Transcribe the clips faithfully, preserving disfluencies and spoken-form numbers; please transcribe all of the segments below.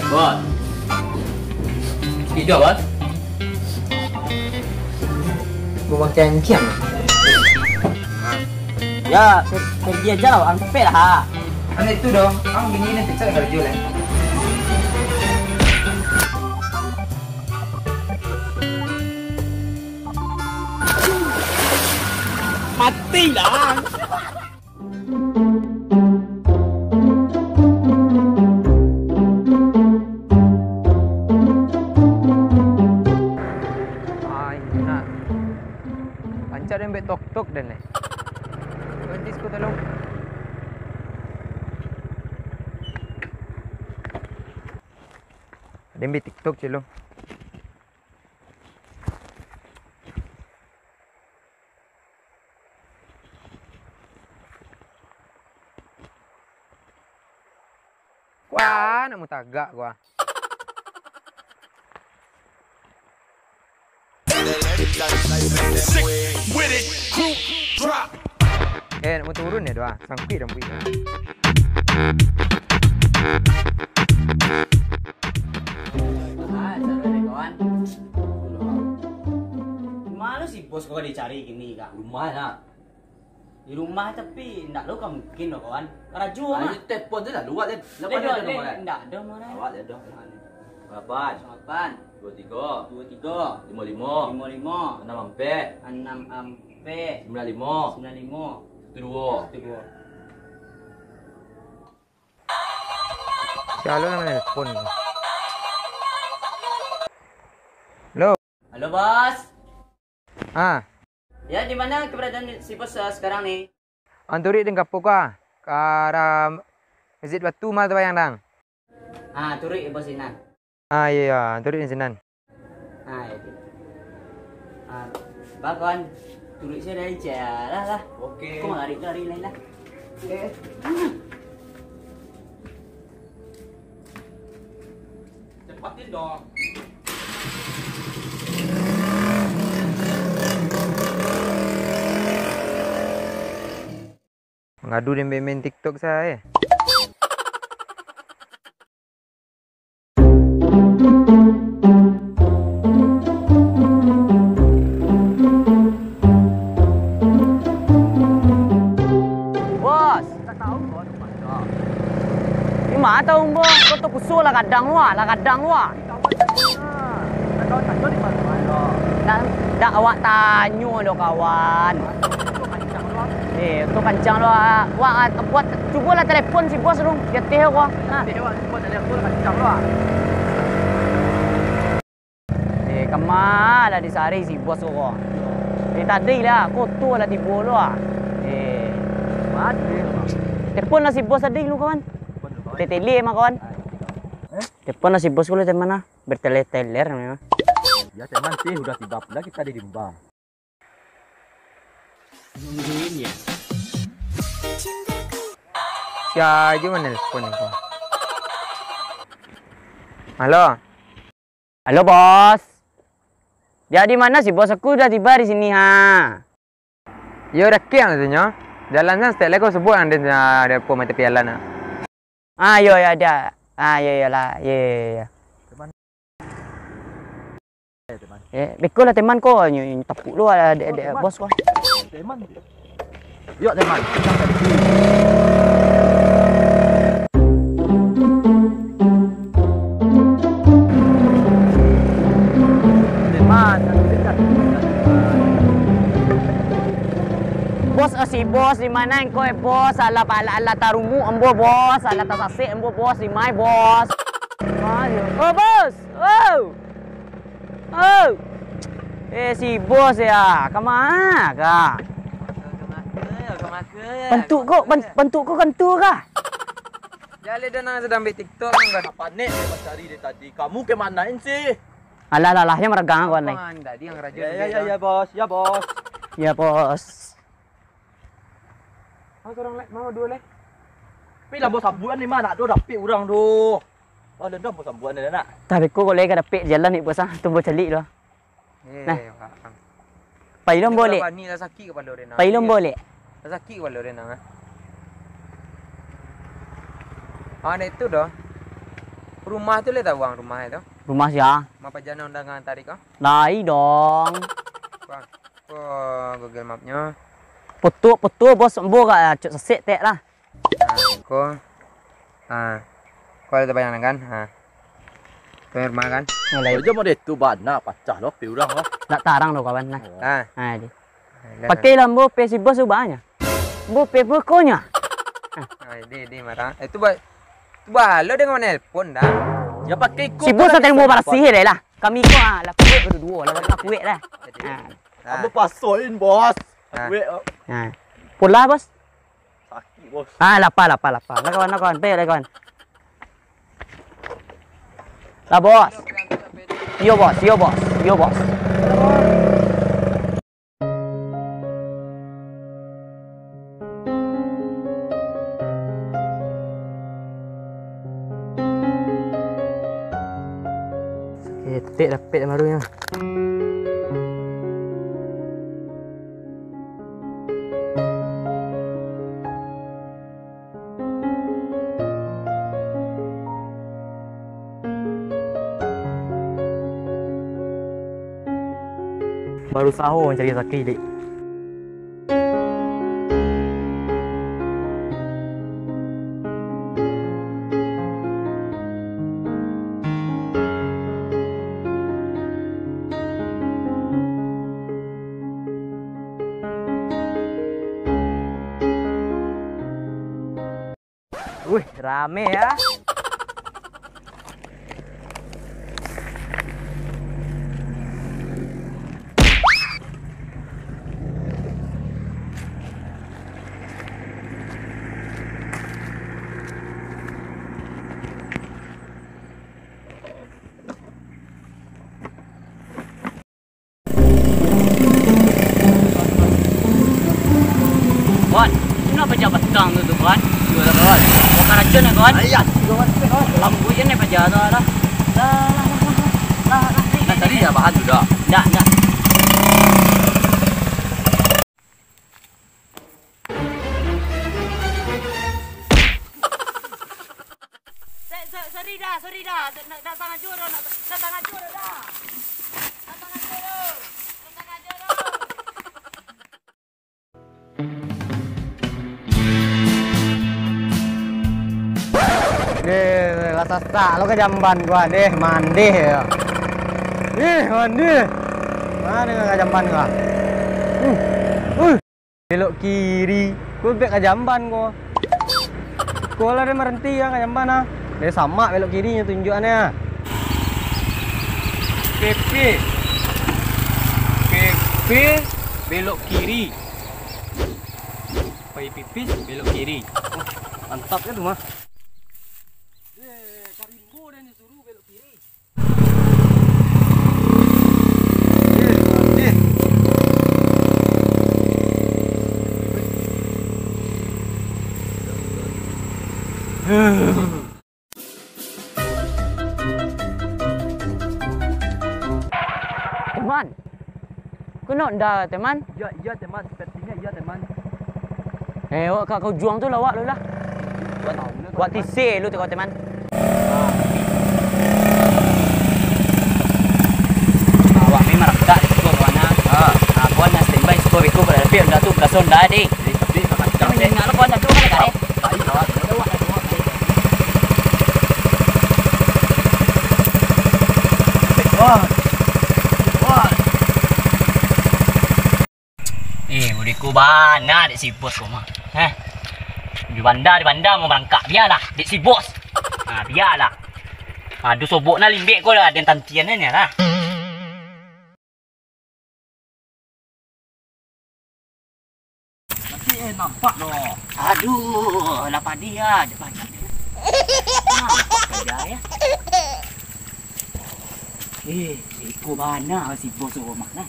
Bos. Ijo, Bos. Mau pakai anjiang? Ya, per-, pergi aja lah, ampek lah. Kan itu dong, ang bini ni pecah karajo lah. Mati lah. Ai, nak. Rancak den bek tok-tok den leh. Berhenti siko tolong. Den bek TikTok celo. Wah, nak mutagak gua. Eh, nak mau turun ya doa, sangkuik rambuik. Ah, salah deh, kawan. Malu si bos kau dicari gini, Kak. Rumah, nak. Di rumah tapi ndak lo ka mungkin lo, kawan. Karajo mah. Ayo telepon tu lah, luak deh. Lapan ada nomor, eh? Ndak ada nomor, eh. Awak dia ada. Lapan. Lapan. Dua tiga. Dua tiga. Lima lima. Lima lima. Enam ampek. Enam ampek. Sembilan lima. Sembilan lima. Satu dua. Satu dua. Sialan lah nelpon. Halo. Halo, Bos. Ah. Ya, di mana keberadaan si Bos, eh, sekarang ni? Ang turuik den ka apo ko, ah? Ka arah Masjid Batu mah tabayang dang. Ah, turuik Bos sinan. Ah, iyo, iyo, ang turuik den sinan. Ah, iyo. Ah, ba kawan, turuik sajo dari cek lah, lah. Oke. Ko malari, lari lain lah. Oke. Cepatin dong. Mangadu den main TikTok sae. Bos. Di ma tahu, Bos? Koto Kuso lah gadang lu ah, lah gadang lu ah. Ndak, ndak awak tanyo lo, kawan. Eh, tu kancang lo, ah. Wak, ah, buat, cubolah telepon si bos tu, di ateh ko. Nah. Eh, kama lah disari si bos tu ko. Eh, tadi lah, koto lah tibo lo, ah. Eh. Telepon lah si bos tadi lu, kawan. Tetele mah, kawan. Telepon lah si bos ko lu, teman ah. Berteler-teler memang. Ya, teman sih, udah tiba pula kita di Rimba. Nungguin ya. Sia aja manelpon ko. Halo. Halo, Bos. Jadi mana si bos, aku udah tiba di sini, ha. Iyo, dakek ang tu nyo. Jalan san saketek lai ko, sabuik ang den, ah, di apo, mati pialan, ah. Ah, iyo, iyo, ado. Ah, iyo, iyolah. Iyo, iyo, iyo. Teman. Eh, teman. Eh, beko lah teman ko, nyo, nyo tapuak lu, ah, dek, dek, teman. Bos ko. Teman. Yok, teman. Bos, eh, si bos, di mana engkau, eh, bos? Alah, alah, alah tarumuk ambo, bos. Alah tasasek ambo, bos. Di mai, bos? Oh, bos. Oh. Oh. Eh, si bos ya. Kama ka? Pantuk ko, pan-, pantuk ko kantua ka? Jaleh, den nan sadang buek TikTok, ndak panek bacari dari tadi. Kamu ka mano sih? Alah, alah, alah, jan maragang kawan lai. Tadi nan karajo. Ya, ya, ya, bos. Ya, bos. Ya, bos. Ah, surang lai, mano duo lai? Pai lah, bos, sambuan ni mah, nak do dapek urang do. Oh, dendam bos, sambuan ni nak. Tapi ko lai ka dapek jalan ni, bos, ah. Tumbuah calik lo. Eh, nah. Pai lombo lek. Pai lombo lek. Lah sakik kapalo den, ah. Ah, nak itu doh. Rumah tu lai tau ang rumah tu? Rumah sia? Ma paja nan undangan tadi ko? Lai dong. Bang, ko Google Map-nyo. Putuak-putuak, Bos, ambo ka cok sasek tek lah. Nah, ko. Ah. Ko lah tabayang kan? Ha. Ko rumah kan? Mulai. Aja model tu bana pacah lo, pi urang lo. Ndak tarang lo kawan nah. Ah. Ha, di. Pakai lah ambo pe si Bos tu banyak. Ambo pe pokoknyo. Ah, di, di marah. Eh, tu ba-, tu balo dengan manelpon dah. Ya pakai ko. Si Bos lah tadi mau barasih deh lah. Kami ko ah, lah kuek baduo, lah kuek lah. Jadi. Ah. Ah. Ambo pasoin, Bos. Ah. Kuek. Ah. Pola, Bos. Sakik, Bos. Ah, lapa, lapa, lapa. Lah kawan, lah kawan. Pek lah kawan. Lah, Bos. Iyo, Bos. Iyo, Bos. Iyo, Bos. Ketek dapek baru nyo. Barusaho mancari rasaki, Dik. Wih, rame ya. Kawan, ino paja batang tu, tu, kawan. Iyo lah, kawan. Makan racun lah, kawan. Ayah, kawan, kawan. Lambu je ni paja tu lah. Lah, lah, lah, lah, lah, lah, lah. Nak cari ya bahan tu dah. Ndak, ndak. Sa-, sa-, sorry dah, sorry dah. Nak, nak tangan joro, nak, nak tangan joro dah. Nak tangan joro. Nak tangan joro. Deh, lah sasak lo ka jamban gua, deh, mandeh yo. Ih, mandeh. Mana dengan ka jamban gua? Uh, uh. Belok kiri. Gua bek ka jamban gua. Sekolah dia merenti ya ka jamban ah. Dia samak belok kiri nyo tunjukannya. P P. P P belok kiri. Pai pipis, belok kiri. Wah, mantap kan tu mah. Eh, ka rimbo dan disuruh belok kiri. Eh, eh. Teman, kau nak nda, teman? Iya, iya, teman. Sepertinya iya, teman. Eh, awak ka, ka ujuang tu lah, awak lu lah. Buat, buat tise lu tu, kau, teman. Awak ni marakak di siko, kawan, ah. Ah. Ah, kawan, nah, standby siko, beko, pada tapi, nda tu, beraso nda, deh. Jadi, tapi, macam, deh. Ingat lu, kawan, tu, kan, kan, eh? Eh, budiku bana dek si bos ko mah. Heh. Di banda, di banda mau barangkak. Bialah, dek si bos. Ha, bialah. Ha, duo sobok nah limbek ko lah, den tantian ni lah. Tapi, eh, nampak doh. Aduh, lah padi ya, dek banyak deh. Nampak saja ya. Eh, iko bana si bos rumah nah.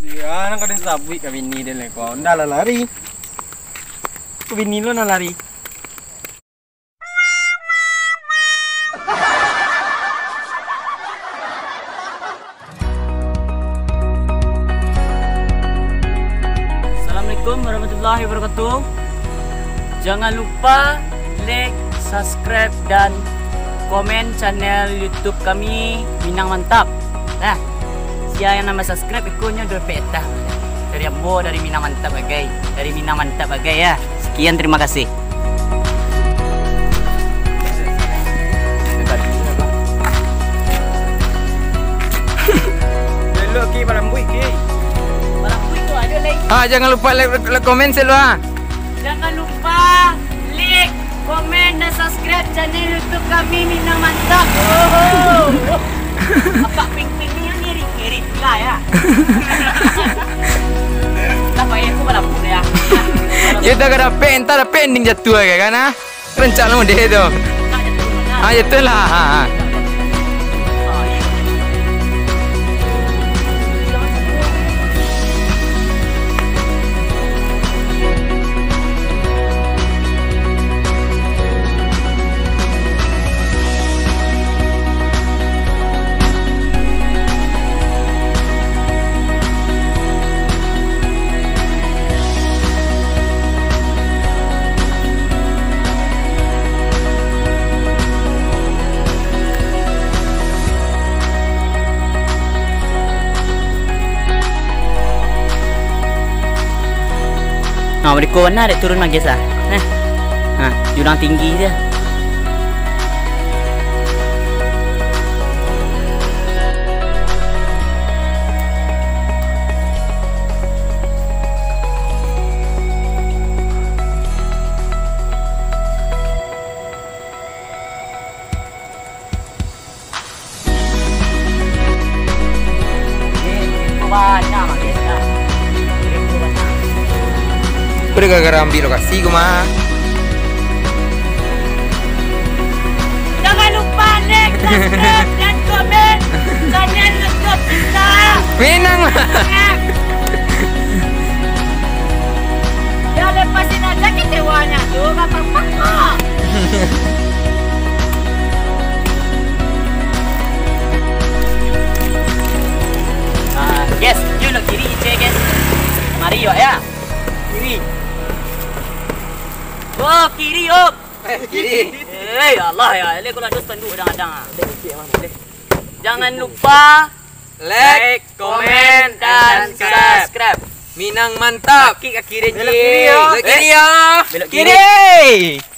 Iya, nang kadang sabuik ka bini dia lah, kau. Nda lah lari. Ku bini lo nang lari. Assalamualaikum warahmatullahi wabarakatuh. Jangan lupa like, subscribe, dan komen channel YouTube kami, Minang Mantap. Nah, sia yang nambah subscribe, ikonyo dompet etah. Dari ambo, dari Minang Mantap bagai. Dari Minang Mantap bagai ya. Sekian, terima kasih. Elok, Ki, malambuik, Ki. Malambuik tu ada lagi. Ah, jangan lupa like, like, komen selalu, ah. Jangan lupa like, komen, dan subscribe channel YouTube kami, Minang Mantap. Oh. Apak Ping-Ping ni ngirit-ngirit pula ya. Tak payah aku malambuik ya. Yo, dah ka dapek, entah dapek ending jatuah ke kan, ah? Rancak lah mode tu. Ah, ya tu lah. Ha, ha. Nah, bariko bana dek turun mah, guys, ah. Nah. Nah, jurang tinggi je. Kau dah gara-gara ambil lokasi kau mah. Jangan lupa like, subscribe, dan komen channel YouTube kita. Minang lah. Ya, lepasin aja kecewanya tu, gak apa-apa kok. Ah, guys, yuk lo kiri, guys. Mari yuk ya. Kiri. Oh, kiri, Om. Eh, kiri. Eh, ya Allah ya. Eleh kalau ada spanduk kadang-kadang ah. Jangan lupa like, komen, dan subscribe. Minang Mantap. Kaki ka kiri, belok kiri, ya. Belok kiri, ya. Belok kiri. Kiri.